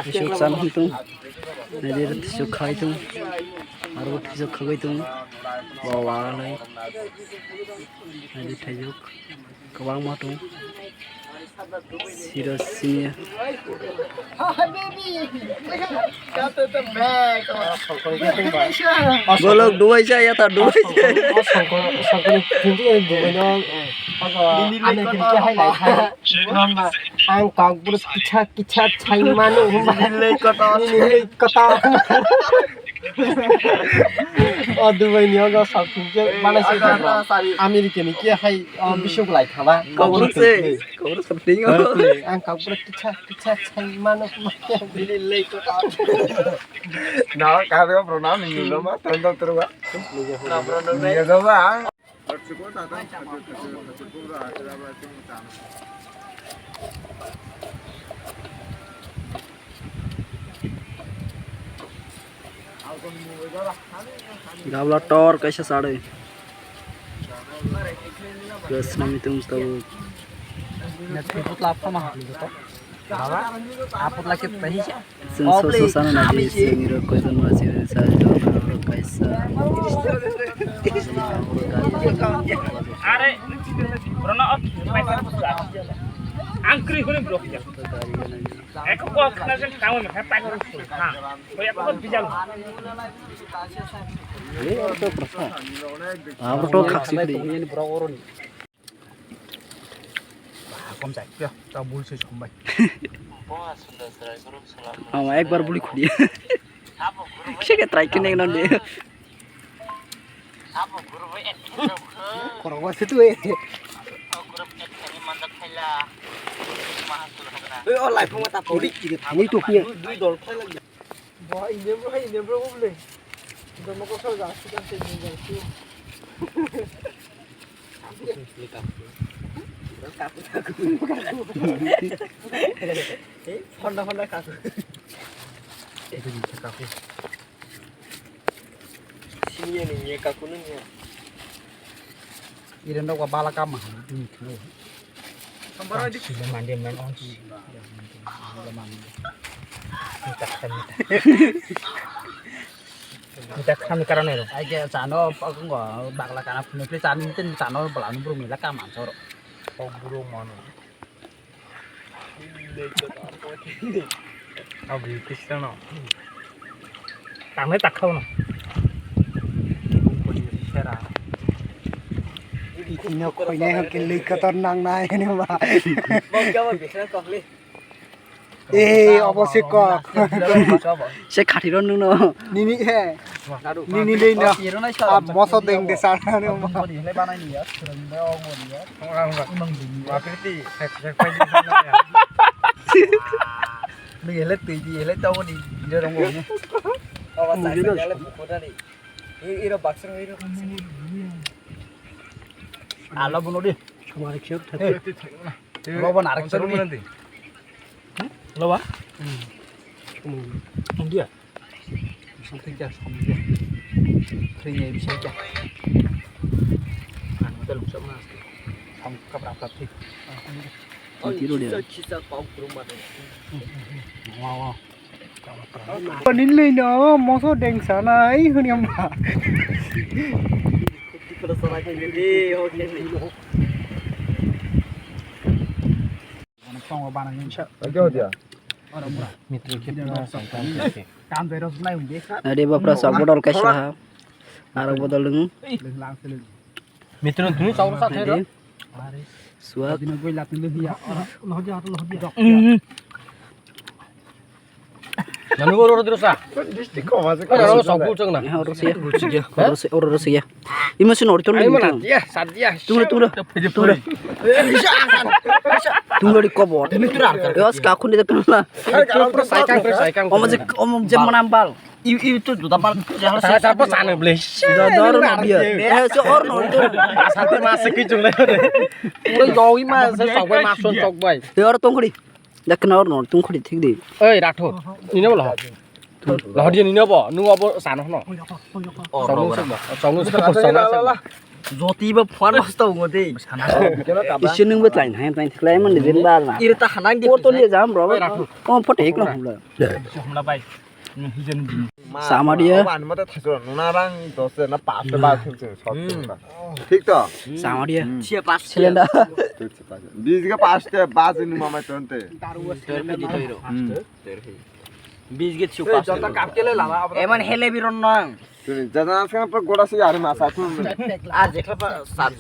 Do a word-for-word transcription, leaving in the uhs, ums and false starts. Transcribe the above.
Isuk chan hwn tung. Naidi thisuk khai tung. Aro thisuk khagwi tung. Bo walai. Naidi thaijwk. Kwbangma tung. Siro siniya. Bolok dubai cha ya ta dubai cha. Ang kok bro kicha kicha chai manu. Nini kotor. O Dubai ni ogo shopping ke banai se. America ni ke hai o bisuk lai khaba. Kok bro se. Kok bro shopping. Ang kok bro kicha kicha chai manu. Nini lai kotor. Na karo bro na ni lo ma tando tro ba. Na bro no ni ga ba. Gabla tor kaisa chadwi. Gasna mitung tabuk. Baba, apot lagi tadi sih. Chwng soso sana nadi, chwng rok koijon ma chwng sa jok rok kaisa. Are, rono, ang kri kri bro. Ek ko khana jen kamu me pa ko. Ha. Ko ek ko bijal. Ini orang tuh perasa. Ah, orang tuh khaksi kri. Kom chai, pia, ta bul se chom bai. Ama ekbar buli khudi. Kisa ke try kene nang de. Korok wa se tu e. Oi, o lai phung ta pori. Ni tu pia. Bo, ine bro, ine bro, bole. Domo ko sol ga, si kan se ni ga, si. Honda, Honda kaku. Itu ni kaku. Sini ya ni, ya kaku ni ya. Iren dok bala kama. Sila mandi man on. Sila mandi. Minta khan minta. Minta khan karan ero. Ai ke chano pakungo bagla kana phunukle chani tin chano bala nubru mila kama choro. Kok buru mano. Abi Krishna no. Tangnai tak khao no. Ino khoinai hok ke lwi kotor nangnai hwnwi ba. Mok jabo Krishna kokli. Eh, obo se kok. Se khathiro nuno. Nini he. Nini le na. Ab moso deng de sar na. Mapiti, sek sek pai di. Nung ele tui di, ele tau ni, bida rong ni. Awa sa sa ele buku tadi. Iro baksa iro. Alo bunuh di. Kamar kiok thate. Loba narik seru ni. Loba? Hmm. India. Something just come here. Kring ya bisa aja. Anu kita lusa mas. Sam kapra kapri. Tiro dia. Kisa kisa pau kurung mata. Wow wow. Panin lei no moso deng sana ai huni amma. Di kalau sana kayak gini, oke nih. Tongo bana hinsa. Ajo dia. Ora mura. Mitri kit na sangkang. Kam dai ros nai unde. Ade bapra sa bodol kaisa ha. Aro bodol ding. Lang seleng. Mitri tu sa ora sa thero. Suak. Dina goi lat ni dia. Ora lo dia, lo dia. Nanu oro oro sa. District ko mas. Oro oro sa ku chang na. Ya, oro siya. Oro siya, oro siya. Ima sin oro ton. Ai mana? Ya, sadia. Tungra, tungra. Tungra. Tungra di kobor. Ini tu rar. Ya, ska khun di kan la. Saikang, saikang. Om je, om je manam bal. Iu, iu tu juta bal. Sa sa pa sana ble. Dor no dia. Eh, so or no. Sa ta mas ki chung le. Oro yoi ma sa sok bai ma son sok bai. Ya, oro tongkri. Dakna or no tung khori thik di. Oi, Rathod. Nino bo lo. Lo dia nino bo. Nung abo sano no. Songno sebo. Songno sebo. Songno sebo. Joti ba phone nosto wngo de. Keno kaba. Isi nung bo tlain hai tlain tlain man din ba na. Iri ta hanang di. Photo liya jam bro. Oi, rakhu. Oh, photo hik no hula. Hamla bai. Hijen din. Samadiya. Obo ani mate thajor nuna rang dos na pas ta ba thung thung sot thung na. Thik to? Samadiya. Sia pas. Silenda. Thik se pas. Bis ga pas te bas ni mama tonte. Ter phi di toiro. Bis ga thiu pas. Jota kap kele lama. Eman hele biron nang. Tuni jana sang pa goda si ari masa thung. Ar jekha pa sat.